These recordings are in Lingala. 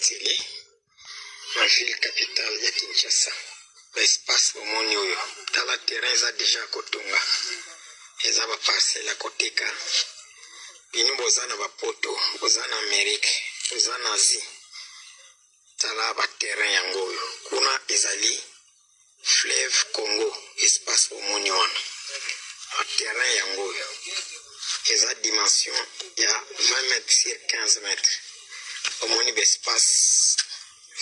N'sele na ville capitale ya Kinshasa. Ba espace bomoni oyo, tala terrain eza deja ya kotonga, eza ba parcelle ya koteka. Bino boza na ba poto, boza na Amerique, boza na Asie, tala ba terrain yango oyo. Kuna ezali fleuve Congo, espace bomoni wana, ba terrain yango oyo eza dimension ya 20 mètres sur 15 mètres. Omoni ba espace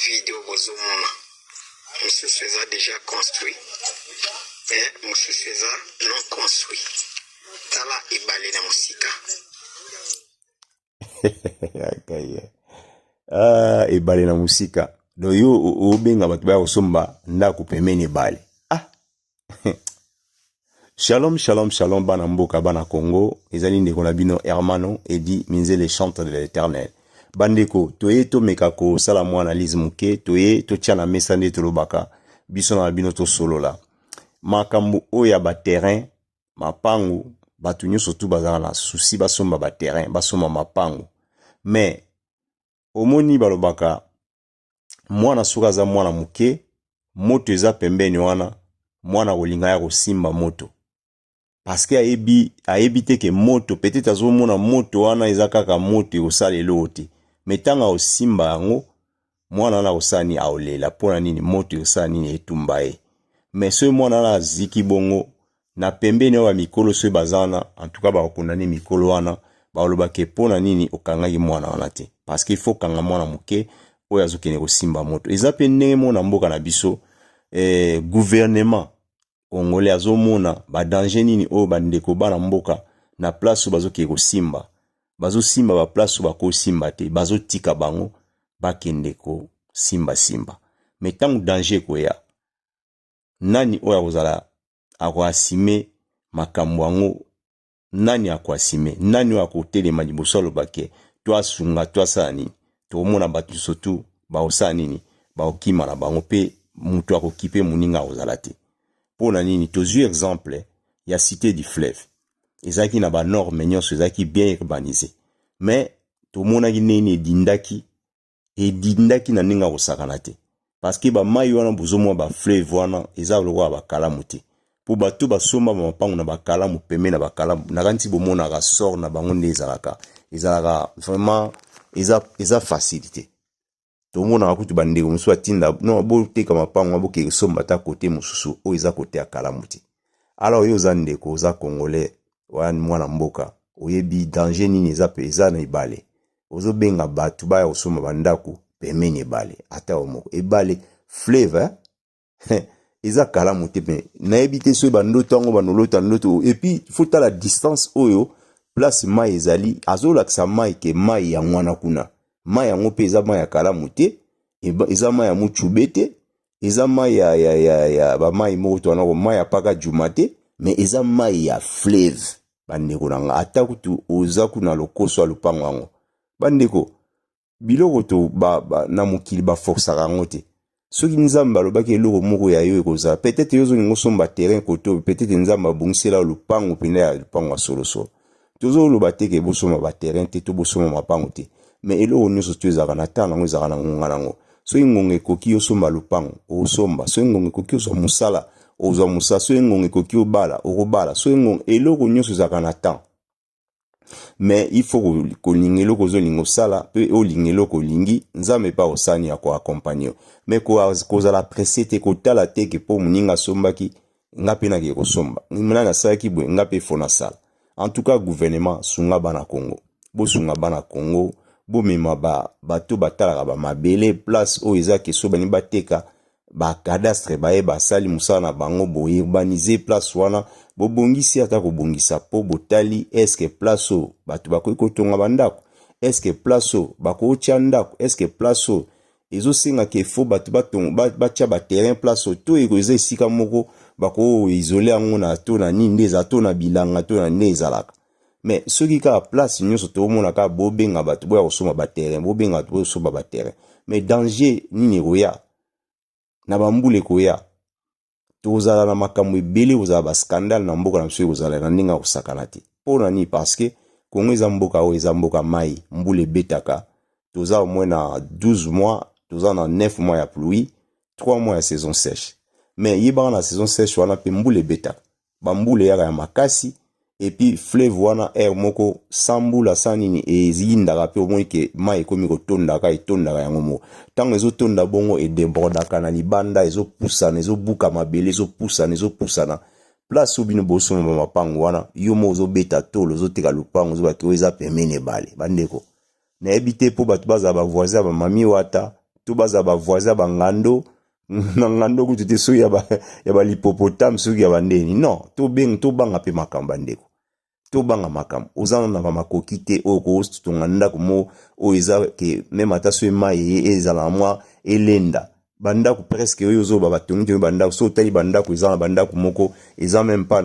vide oyo bozomona, mosusu eza deja construit mais mosusu eza non construit. Tala ebale na mosika. Ah, ebale na mosika. Donc yo obenga bato baya kosomba ndako pembeni ebale. Ah. Shalom, shalom, shalom, bana mboka, bana Congo. Ezali ndeko na bino Hermano Edi Minzele, chantre de l'Éternel. Bandeko, toye tomeka kosala mwa analyse moke, toye totia na mesa nde tolobaka biso na bino tosolola makambo oyo ya ba terrain mapangu. Bato nyonso tu bazala na souci basomba ba terrain, basomba mapangu, mais omoni balobaka mwana soki aza mwana moke, moto eza pembeni wana, mwana kolinga ya kosimba moto parce que ayebi te ke moto, peut-être azomona moto wana eza kaka moto, ekosala eloko te. Mais ntango akosimba yango, mwana wana akosala nini? Aolela. Mpona nini? Moto ekosala nini? Etumba ye. Mais soki mwana wana aziki bongo na pembeni oyo, bamikolo soki baza wana, en tout cas bakokondane mikolo wana, balobaka mpona nini okangaki mwana wana te? Parce que il faut kanga mwana moke oyo azokende kosimba moto. Eza mpe ndenge moko na mboka na biso. Gouvernement congolais azomona badanger nini oyo bandeko bana mboka na place oyo bazokende kosimba, bazosimba baplace oyo bakosimba te, bazotika bango bakende kosimbasimba. Mais ntango danger ekoya, nani oyo akozala akoassumer makambo yango? Nani akoassumer? Nani oyo akotelema liboso alobake to asunga to asala nini? Tokomona bato nyonso tu bakosala nini? Bakokima na bango, mpe moto akokipe moninga akozala te. Mpo na nini? Tozwi exemple ya Cité du Fleuve. Ezalaki na banorme nyonso, ezalaki bien urbanisé, mais tomonaki ndenge edindaki, edindaki na ndenge akosakana te, parce que bamai wana bozomona, bafleuve wana eza lokola bakalamu te. Mpo bato basomba bamapango na bakalamu, pembe na bakalamu, nakanisi bomonaka sort na bango nde ezalaka vraiment eza facile te. Tomonaka kutu bandeko mosusu atinda non, boteka mapango, bokeke kosomba ata kote mosusu oyo eza kote ya kalamu te. Alors oyo oza ndeko, oza Congolais wana, mwana mboka, oyebi danger nini eza mpe eza na ebale. Ozobenga bato baya kosomba bandako pembeni ebale, ata yo moko ebale fleuve, eh? Eza kalamu te. Mpe nayebi te soki bandoto yango banolota ndoto. Et puis faut tala distance oyo place mai ezali. Azolakisa mai ke mai yango wana kuna, mai yango mpe eza mai ya kalamu te, eza mai ya mucube te, eza mai ya bamai moko to wana, mai ya paka juma te, mais eza mai ya fleuve. Bandeko na nga, ata kutu oza kuna lokoso ya lopango yango, bandeko, biloko to ba, na mokili baforçaka yango te. Soki Nzambe alobaki eloko moko ya yo ekozala, peut-être yo ozolinga osomba terrain kote oyo, peut-être Nzambe abongisela yo lopango mpenza ya lopango ya solosolo. Tozoloba te ke bosomba baterrain te to bosomba mapango te, mais eloko nyonso to ezalaka na ntango yango, ezalaka na ngonga nango. Soki ngonga ekoki osomba lopango, osomba. Soki ngonga ekoki ozwa mosala, ozwa mosala. Soki ngonga ekoki obala, okobala. Soki ngonga, eloko nyonso ezalaka na temps. Mais il faut kolinga eloko ozolinga osala, mpe olinga eloko olingi, Nzambe mpe akosala ya koaccompagner yo. Mais kozala pressé te, kotala te ke mpo moninga asombaki, nga mpe nakee kosomba, nani asalaki boye, nga mpe faut nasala. En tout cas, gouvernement, sunga bana Congo, bosunga bana Congo, bomema bato batalaka bamabele place oyo eza ke so balingi bateka, bacadastre baye basali mosala na bango, bourbaniser place wana, bobongisi ata kobongisa mpo botali est-ce place oyo bato bakoki kotonga bandako, est-ce place oyo bakotia ndako, est-ce place oyo ezosengaka efo bato batya baterrain place oyo, to eza esika moko bakoisoler yango na to na nini nde eza to na bilanga to na nde ezalaka. Mais soki kaka place nyonso toomona kaka bobenga bato boya kosomba baterrain, bobenga bato boya kosomba baterrain, mais danger nini ekoya na bambula ekoya? Tozala na makambo ebele, kozala bascandale na mboka na biso, ekozala na ndenge ya kosakana te. Mpo na nini? Parce que Kongo eza mboka oyo eza mboka mai, mbula ebetaka. Toza au moins na 12 mois, toza na 9 mois ya pluie, 3 mois ya saison sèche. Mais yebaka, na saison sèche wana mpe mbula ebetaka, bambula eyaka ya makasi. Et puis fleuve wana, aire moko sans mbula, sans nini, eziyindaka mpe. Omoni ke mai ekomi kotondaka, etondaka yango moko. Ntango ezotonda bongo, edébordaka na libanda, ezopusana, ezobuka mabele, ezopusana, ezopusana. Place oyo bino bosomba bamapango wana, yo moko ozobeta tolo, ozoteka lupango, ozobaki oyo eza pembeni ebale. Bandeko, nayebi te mpo bato bazala bavoisin ya bamami wata to bazala bavoisin ya bangando na ngando kutu te, soki ya balipopotame, soki ya bandeni. Non, tobenga, tobanga mpe makambo. Bandeko, tobanga makambo. Oza na bamakoki te oyo kotonga ndako mo oyo eza ke même ata so mai eye, ezala mwa elenda. Bandako presque oyo ozoba batongi tongi bandako, so otali bandako, eza na bandako moko eza même pas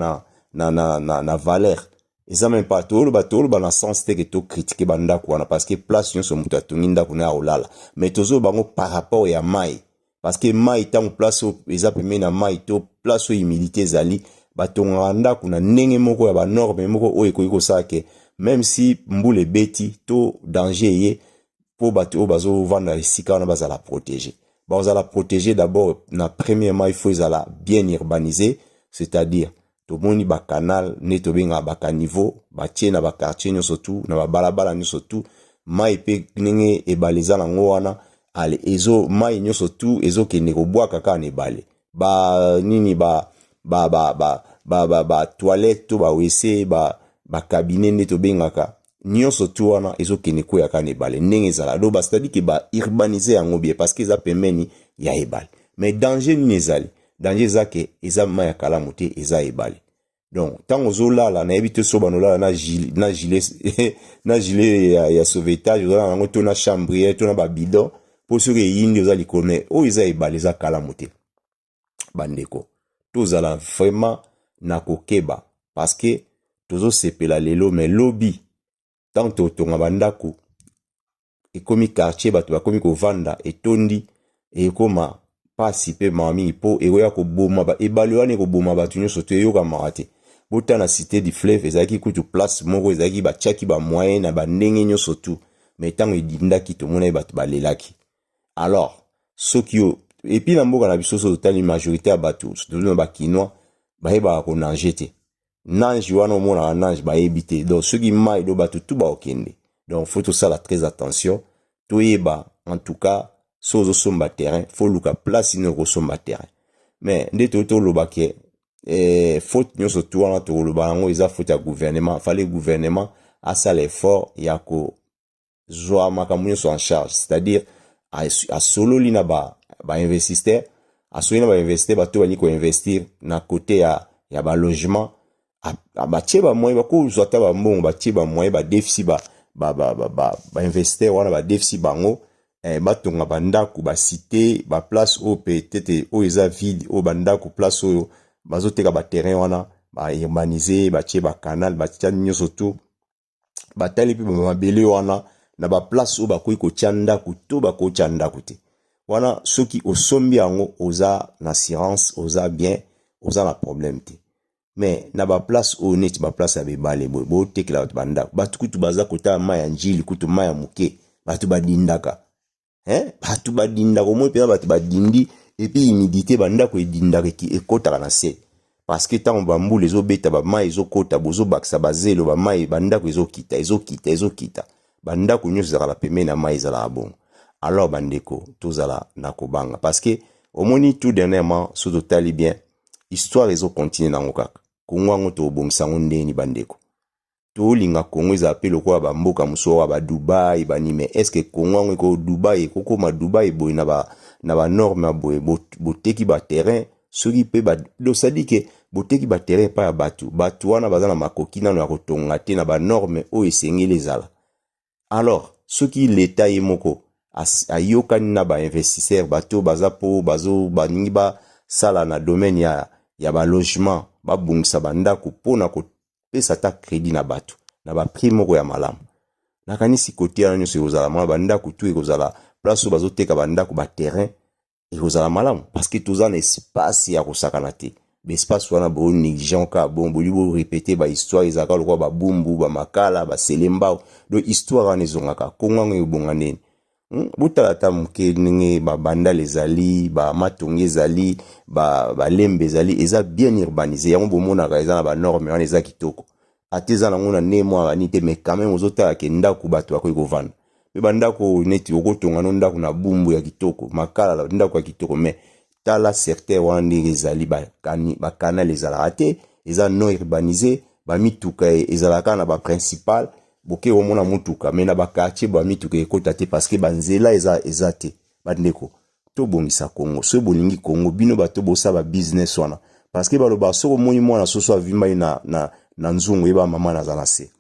na valeur, eza même pas. Toloba na sens te ke tocritiquer bandako wana, parce que place nyonso moto atongi ndako na ya kolala. Mais tozoloba bango par rapport ya mai, parce que mai, ntango place oyo eza pembeni na mai to place oyo humidité ezali, batongaka ndako na ndenge moko ya banorme moko oyo ekoki kosala ke même si mbula ebeti to danger eye, mpo bato oyo bazovanda esika wana bazala protégé, bazala protégé. D'abord, na premièrement, il faut ezala bien urbanisé, c'est-à-dire tomoni bacanal nde tobengaka bacaniveau, batie na baquartier nyonso tu, na babalabala nyonso tu. Mai mpe, ndenge ebale eza nango wana, ale ezo mai nyonso tu ezokende kobwaka kaka na ebale. Ba nini, ba ba ba ba ba ba, ba toilette to ba WC, ba bacabinet nde tobengaka, nyonso tu wana ezokende kwea kaka na ebale. Ndenge ezala donc, c'est-à-dire ke baurbaniser yango bien, parce que eza pembeni ya ebale. Mais danger nini ezali? Danger eza ke eza mai ya kalamu te, eza ebale. Donc ntango ozolala, nayebi te so banolala na gilet ya sauvetage ozala yango, to na chambrière, to na babidon, mpo soki eyindi, oza likolo. Mais oyo eza ebale, eza kalamu te. Bandeko, tozala vraiment na kokeba, parce que tozosepela lelo, mais lobi, ntango totonga bandako, ekomi quartier, bato bakomi kovanda, etondi, ekoma pasi mpe mawa mingi, mpo ekoya koboma ebale wana, ekoboma bato nyonso to eyokamaka te. Botala na Cité du Fleuve, ezalaki kutu place moko ezalaki, batiaki bamoyen na bandenge nyonso tu, mais ntango edindaki, tomonaki bato balelaki. Alors soki yo, et puis na mboka na biso, so totali majorité ya bato, surtout na bakinois, bayebaka konager te. Nage wana omonaka, nage bayebi te. Donc soki mai do, bato tu baokende. Donc faut tosala très attention, toyeba. En tout cas, so ozosomba terrain, faut luka place nini okosomba terrain. Mais nde toyi toloba ke faute nyonso tu wana tokoloba yango eza faute ya gouvernement. Fallait gouvernement asala effort ya kozwa makambo nyonso en charge, c'est-à-dire asololi na bainvestisseur, ba asololi na bainvestisseur, bato balingi koinvestir na côté ya balogement, batie bamoyen, bakozwa ata bambongo, batie bamoyen, badefisi bainvestisseur wana, badefisi bango, batonga bandako, bacité, baplace oyo peut-être oyo eza vide, oyo bandako, place oyo bazoteka baterrain wana, baurbaniser, batie bacanal, batia nyonso tu. Batali mpe bamabele wana na baplace oyo bakoki kotia ndako to bakotia ndako te. Wana soki osombi yango, oza na assurance, oza bien, oza na problème te. Mais na baplace oyo neti baplace ya bebale boye, botekela bato bandako, bato kutu baza kotala mai ya Njili, kutu mai ya moke, bato badindaka, hein? Bato badindaka, omoi mpenza bato badindi. Et puis humidité, bandako edindaka, ekɔtaka na se, parce que ntango bambula ezobeta, bamai ezokɔta, bozobakisa bazelo, bamai, bandako ezokita, ezokita, ezokita. Bandako nyonso ezalaka pembeni na mai, ezalaka bongo. Alors bandeko, tozala na kobanga, parce que omoni, tout dernièrement, so totali bien, histoire ezocontinuer nango kaka. Kongo yango tobongisa yango ndeni? Bandeko, tolinga Kongo ezala mpe lokola bamboka mosusu oyo badubai banime. Est-ce Kongo yango eko Dubai, ekokóma Dubai boye na banorme ya boye? Boteki baterrain, soki mpe dosadi ke boteki baterrain epai ya bato, bato wana baza na makoki nano ya kotonga te na banorme oyo esengeli ezala. Alors soki leta ye moko ayokani na bainvestisseur, bato baza mpo bazo balingi basala na domaine ya balogement, babongisa bandako mpona kopesa ata crédit na bato na baprix moko ya malamu, nakanisi kote wana nyonso ekozala mwana bandako tu, ekozala place oyo bazoteka bandako, baterrain ekozala malamu, parce que toza na espace ya kosakana te. Baespace wana bonégligent kaka bon, boli borépéter bahistoire, ezalaka lokola babumbu, bamakala, baselembao. Donc histoire wana ezongaka. Kongo yango ebonga ndeni? Botala ata moke ndenge babandal ezali, bamatonge ezali, balembe ezali, eza bien urbanisé. Yango bomonaka eza na banorme wana, eza kitoko. Ata eza nango na ndenge mwa bani te, mais quand même ozotala ke ndako bato bakoki kovanda. Mpe bandako neti okotonga no ndako na Bumbu ya kitoko, Makala ndako ya kitoko, mais tala secteur wana ndenge ezali, bacanal ezalaka te, eza non urbanisé. Bamituka ezalaka na baprincipal, boke komona mutuka, mais na baquartier bamituka ekota te parce que banzela eza te. Bandeko, tobongisa Kongo soki bolingi Kongo. Bino bato bosala babusiness wana, parce que baloba soki omoni mwana soso avimbani na nzungu, yeba mama naza na se.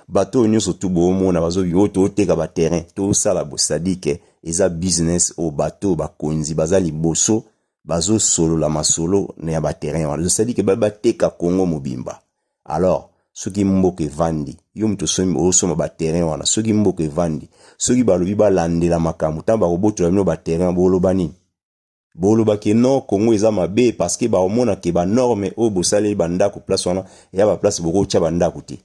Bato oyo nyonso tu boomona bazobi oyo tooteka baterrain, tosala bosadike, eza business oyo bato bakonzi baza liboso bazosolola masolo na ya baterrain wana, c'est-à-dire ke bateka Kongo mobimba. Alors soki mboka evandi, yo moto osomba baterrain wana, soki mboka evandi, soki balobi balandela makambo, ntango bakobotola bino baterrain, boloba nini? Bolobaki non, Kongo eza mabe, parce que baomona ke banorme oyo bosaleli bandako place wana eya baplace bokotya bandako te.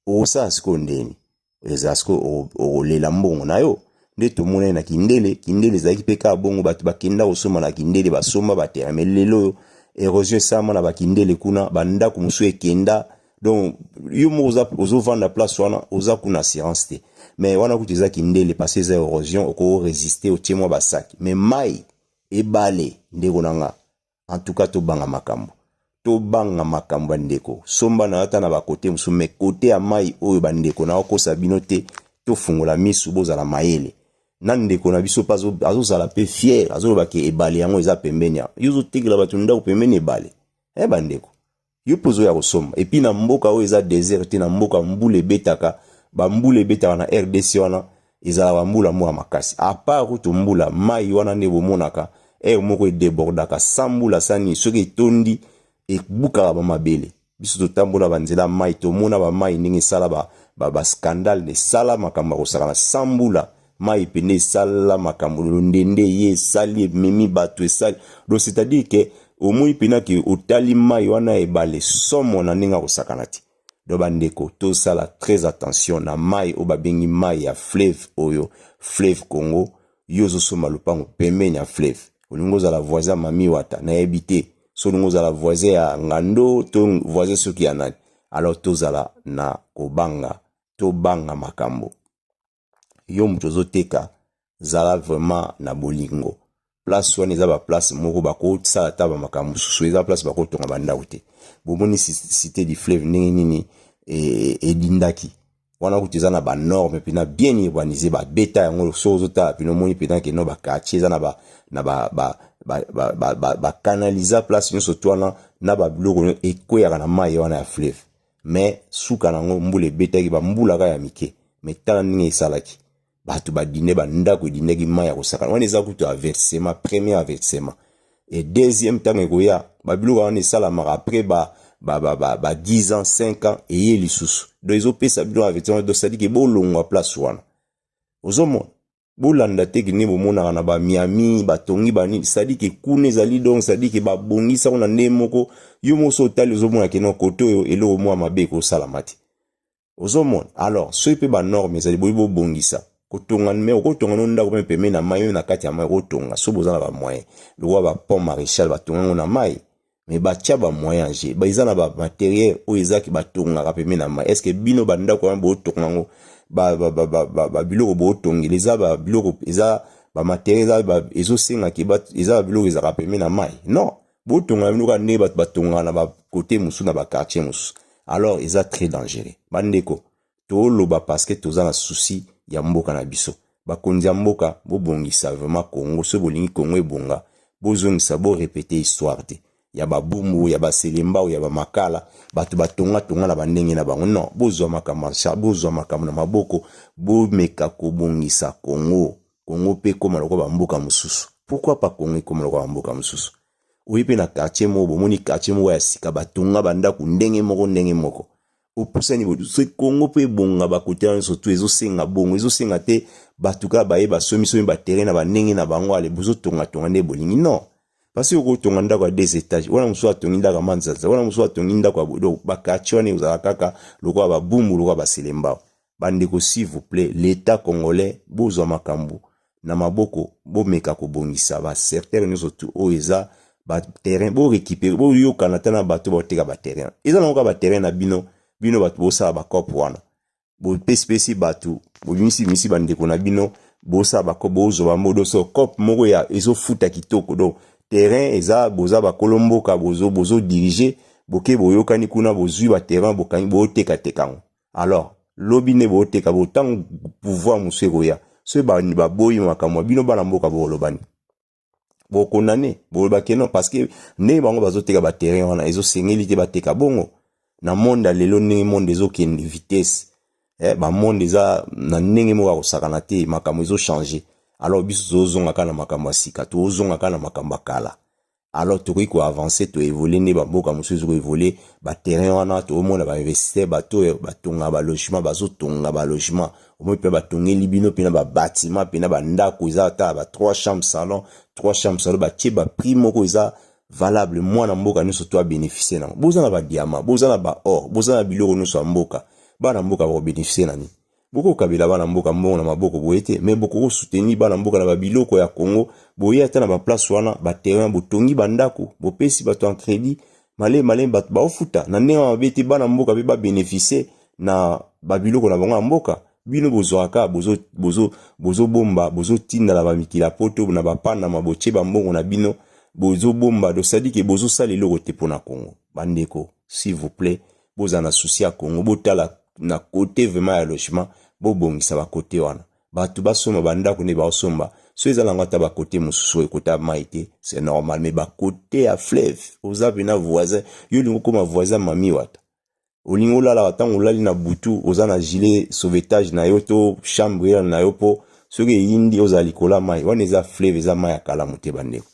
Okosala sikoyo ndeni? Eza sikoyo okolela mbongo na yo. Nde tomonani na Kindele. Kindele ezalaki mpe kaka bongo, bato bakenda kosomba na Kindele, basomba baterrain, mais lelo oyo érosion esalama na bakindele kuna, bandako mosusu ekenda. Donc yo moko ozovanda place wana, oza kuna assurance te. Mais wana kutu eza Kindele parce eza érosion, okorésister, otie mwa basaki, mais mai ebale, ndeko na nga, en tout cas tobanga makambo, tobanga makambo ya ndeko. Somba na yo ata na bakote mosusu, mais kote ya mai oyo, bandeko, na okosa bino te. Tofungola misu, bozala mayele na ndeko na biso mpe azozala mpe fier, azoloba ke ebale yango eza pembeni ya yo, ozotekela bato ndako pembeni ebale. E bandeko, yo mpe ozoya kosomba. Et puis na mboka oyo eza désert te, na mboka mbula ebetaka, bambula ebetaka na RDC wana, ezalaka bambula moko ya makasi. À part kutu mbula, mai wana nde bomonaka ere moko edébordaka sa mbula sani, soki etondi ebukaka bamabele. Biso totambola banzela mai, tomona bamai ndenge esala bascandale, ba esala makambo ya kosakana. Sa mbula, mai pene esala makambo lelo ndende ye esali, ememi bato, esali. Donc c'est-à-dire ke omoni mpena ke otali mai wana ebale, somo na ndenge akosakana te. Donc bandeko, tosala très attention na mai oyo babengi mai ya fleuve oyo, fleuve Congo. Yo ozosomba lopango pembeni ya fleuve, olingi ozala voisin mami wata, nayebi te so olingi ozala voisin ya ngando to voisin soki ya nani. Alors tozala na kobanga, tobanga makambo. Yo moto ozoteka, zala vraiment na bolingo. Place wana eza baplace moko bakosala ata bamakambo mosusu, eza place bakotonga bandako te. Bomoni Cité du Fleuve ndenge nini edindaki wana. Kutu eza na banorme mpena bien urbanisé, babeta yango. So ozotala mpena, omoni mpena ke no baquartier eza na bacanaliza place nyonso to wana na babiloko ekweyaka na mai wana ya fleuve. Mais suka nango, mbula ebetaki, bambulaka ya mike, mais tala ndenge esalaki, bato badinde, bandako edindaki, mai ya kosakana. Wana eza kutu avertissement, premier avertissement. Et deuxième, ntango ekoya, babiloko wana esalamaka après ba 10 ans, 5 ans, eye lisusu. Donc ezopesa bino avertissement. Donc c'est-à-dire ke bolongwa place wana. Ozomona, bolanda te ke nde bomonaka na bamiami batongi banini, c'est-à-dire ke kuna ezali, donc c'est-à-dire ke babongisa ngo na ndenge moko. Yo moko so otali, ozomona ke no kote oyo eloko mwa mabe ekosalama te. Ozomona, alors soki mpe banorme ezali, boyi bobongisa kotonga, mais okotonga no ndako mpe pembeni na mai, na kati ya mai okotonga. So boza na bamoyen lokola bapont Maréchal, batonga yango na mai, mais batia bamoyen age, eza na bamatériel oyo ezaki batongaka pembeni na mai. Est-ce bino bandako wana botonga yango, babiloko bootongela eza babiloko, eza bamatériel, eza ezosengaki, eza babiloko ezalaka pembeni na mai? Non, botonga bino kaka ndenge bato batongaka na bakote mosusu, na baquartier mosusu. Alors eza très dangereux, bandeko. Toloba parce que toza na souci ya mboka na biso. Bakonzi ya mboka, bobongisa vraiment Congo soki bolingi Congo ebonga. Bozongisa, borépéter histoire te ya Babumbu, ya Baselembao, ya Bamakala, bato batongatonga na bandenge na bango. Non, bozwa makambo, bozwa makambo na maboko, bomeka kobongisa Congo. Congo mpe ekóma lokola bamboka mosusu. Pourquoi pas Congo ekóma lokola bamboka mosusu? Oyi mpe na quartier moko, bomoni quartier moko ya sika, batonga bandako ndenge moko ndenge moko, opusani boye. Soki Kongo mpe ebonga, bakote wana nyonso tu ezosenga bongo, ezosenga te bato kaka baye basomisomi baterrain na bandenge na bango, ale bozotongatonga nde bolingi. Non, parce okotonga ndako ya deux étages wana, mosusu atongi ndako ya manzanza wana, mosusu atongi ndako ya donc baquartier wana ezala kaka lokola Babumbu, lokola Baselembao. Bandeko s'il vous plait, l'Etat congolais bozwa makambo na maboko, bomeka kobongisa ba secteur nyonso tu oyo eza ba terrain, bo récupérer, boyokana ata na bato baoteka ba terrain. Eza nango kaka ba terrain na bino, bino bato bosala ba coop wana, bopesipesi bato, bobimisi-bimisi bandeko na bino, bosala ba coop, bozwa bango doso coop moko ya ezofuta kitoko. Donc terrain eza, boza bakolo mboka, bozo bozo diriger, boke boyokani kuna, bozwi ba terrain, bokangi, botekateka yango. Alors lobi nde booteka bo, ntango pouvoir mosusu ekoya, soki baboyi makambo ya bino bana mboka, bokolobani, bokondane, boloba ke non, parce que ndenge bango bazoteka baterrain wana, ezosengeli te bateka bongo. Na monde ya lelo, ndenge monde ezokende vitesse, bamonde eza na ndenge moko ya kosakana te, makambo ezochange. Alors biso tozozonga kaka na makambo ya sika, tozozonga kaka na makambo ya kala. Alors tokoki koavance, toévolue nde bamboka mosusu ezokoévolue. Baterrain wana, toomona bainvestisseur, bato oyo batonga balogement, bazotonga balogement, omoi mpe batongeli bino mpena babatiment, mpena bandako eza ata ba 3 chambre salon, 3 chambre salon, batie baprix moko eza valable, mwana mboka nyonso to abénéficie nango. Boza na badiamant, boza na baor, boza na biloko nyonso ya mboka, bana mboka bakobénéficie na nini? Bokokabela bana mboka mbongo na maboko boye te, me bokokosoutenir bana mboka na babiloko ya Congo. Boye ata na baplace wana, baterrain, botongi bandako, bopesi bato en crédit, malemi malemi bato baofuta na ndenge mabe te, bana mboka mpe babénéficie na babiloko na bango ya mboka. Bino bozwaka, bozobomba, bozotinda na bamikili ya Poto, na bapanama, botie bambongo na bino, bozobomba, dosadi ke bozosala eloko te mpo na Congo. Bandeko, s'il vous plaît, bozala na souci ya Congo, botala na côté vraiment ya logement, bobongisa bakote wana, bato basomba bandako nde baosomba. So eza nango ata bakote mosusu oyo ekota mai te, c'est normal, mais bakote ya fleuve, oza mpena voisin, yo olingi okóma voisin mami wata, olingi olalaka, ntango olali na butu, oza na gilet sauvetage na yo to chambre na yo, mpo soki eyindi ozala likolo ya mai wana. Eza fleuve, eza mai ya kalamu te. Bandeko,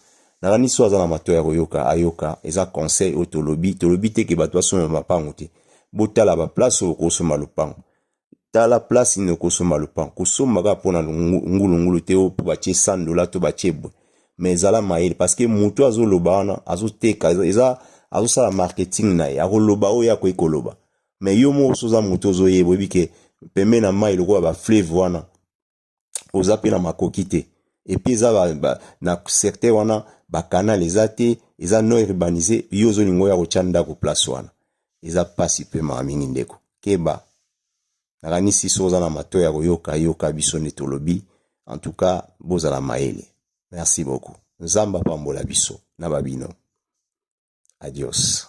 nakani so aza na mato ya koyoka, ayoka. Eza conseil oyo tolobi. Tolobi te ke bato basomba mapango te. Botala baplace oyo okosomba lopango, tala place nini okosomba lopango. Kosomba kaka mpona ngulungulu te, oyo mpo batie 100 $ to batie bwe, mais ezala mayele, parce que moto azoloba wana, azoteka, eza azosala marketing na ye, akoloba oyo akoki koloba. Mais yo moko so oza moto ozoyeba, oyebi ke pembe na mai lokola bafleuve wana, oza mpe na makoki te, et puis eza na secteur wana bacanal eza te, eza non urbanisé, yo ozolinga oya kotya ndako place wana, eza mpasi mpe mawa mingi. Ndeko, keba. Nakanisi so oza na mato ya koyoka, yoka biso nde tolobi. En tout cas, bozala mayele. Merci beaucoup. Nzambe apambola biso na babino. Adios.